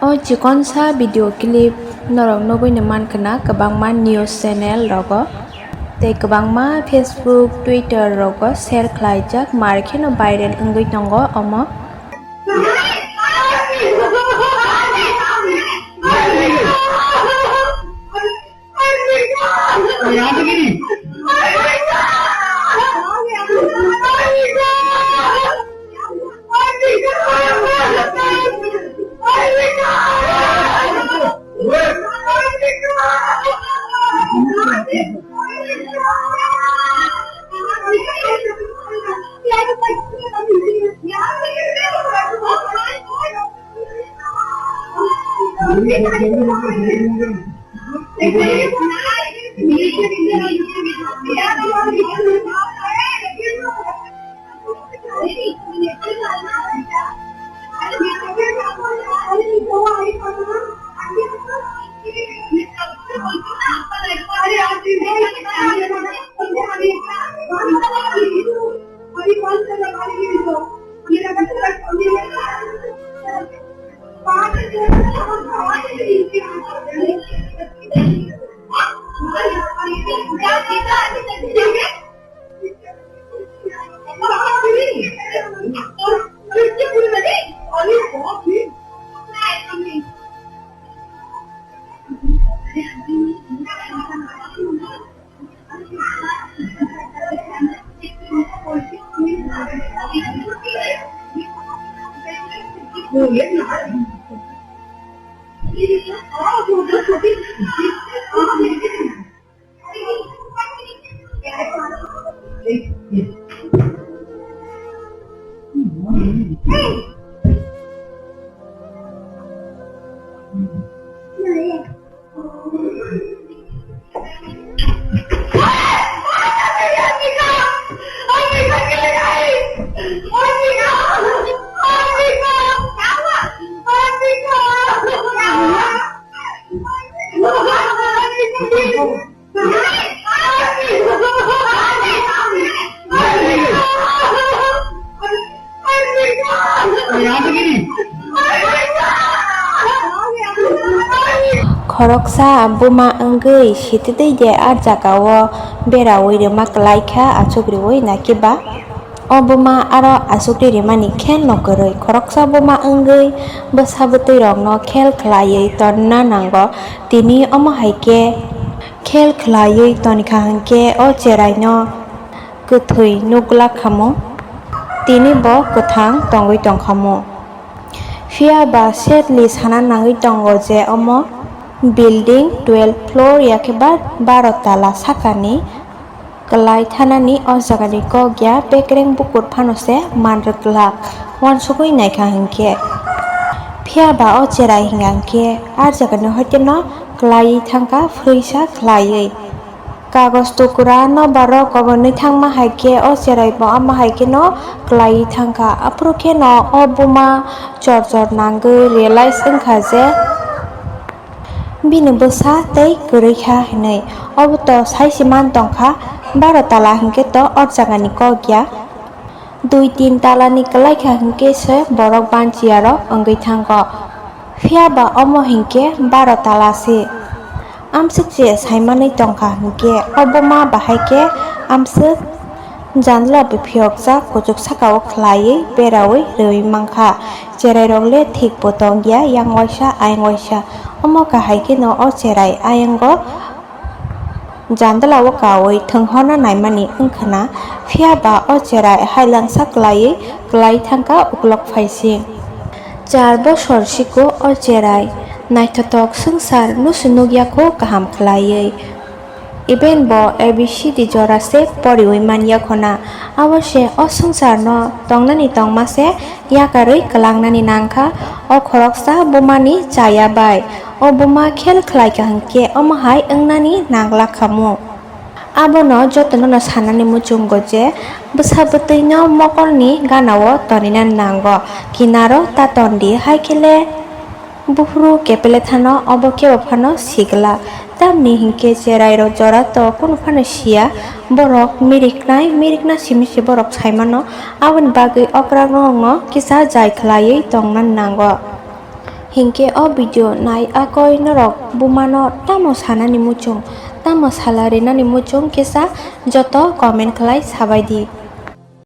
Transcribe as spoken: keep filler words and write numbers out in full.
O chikonsa video clip norok nugui ni mankha na kwbangma news channel rogo tei kwbangma Facebook, Twitter rogo share khlaijak, mar kheno viral wngwi tongo omo. Khoroksa buma wngwi sititwi de a jagao beraui rwma kwlai kha, achuk riui naikhe ba. O buma aro achukri rimani khe no kwrwi. Khoroksa buma wngwi bwsa bwtwi rokno khel khlaiwi tonna nango. Tini omo hai khe khel khlaiwi tonikha hinkhe o cheraino kwthwi nuglak khamu. Tini bo kwthang tongwi tongkhamu. Phiya ba sadly sana nangwi tongo je omo building twelve floor yakhe ba baro tala sakani. Kwlai thanani o jagani kok ya, bekreng bukur phano se man rwglak, uansugwi naikha hinkhe. Phiya ba o cherai hinga hinkhe, a jagani hoite no kwlaiwi thangkha, phwrwisa khlaiwi. Kagoj tukra no ba rok kobonwi thangma hai khe, o cherai bo ama hai khe no kwlaiwi thangkha. Aphuru khe no o buma chor chor nangwi realize wngkha je, bini bwsa tei kwrwi kha hinwi. Obo to sai se man tongkha, baro tala hinkhe to o jagani kok ya. Dui tin talani kwlai kha hinkhe se borok banchiya rok wngwi thango. Phiya ba omo hinkhe baro tala se. Amswk se saimanwi tongkha hinkhe o buma bahai khe amswk Jandla bo phiyokjak, kuchuk saka-o khlaiwi beraui rwui mankha. Cherairok le thik bo tongya, yang waisa, ayang waisa. Omo kahai kheno o cherai ayango jandla-o kaui thwnghorna naimani wngkhwna, phiya ba o cherai hailangsa klaiwi klai thangkha uklok phaising. Char bosor siko o cherai naithothok swngchar nusu nukya kho kaham khlaiwi. Even bo A B C D jora se poriui man yakhona. Abo se o swngcharno tongnani tongma se yakarwi kwlangnani nangkha. O khoroksa bumani chaya bai. O buma khel khlaikha hinkhe omo hai wngnani nanglak khamu. Abono jotono no sanani muchungo je bwsa bwtwino mokolni ganao toninani nango. Kinaro ta tondi, hai khe le Buphuru kepele thano, obo kebo phano sigla. Tamni hinkhe cherairok jora to kunu phano siya. Borok miriknai, mirikna simi se borok saimano. Aboni bagwi okrakrokno kisa jai khlaiwi tongna nango. Hinkhe o video nai akoi norok bumano tamo sanani muchung, tamo sala rinani muchung kisa joto comment khlai sabaidi.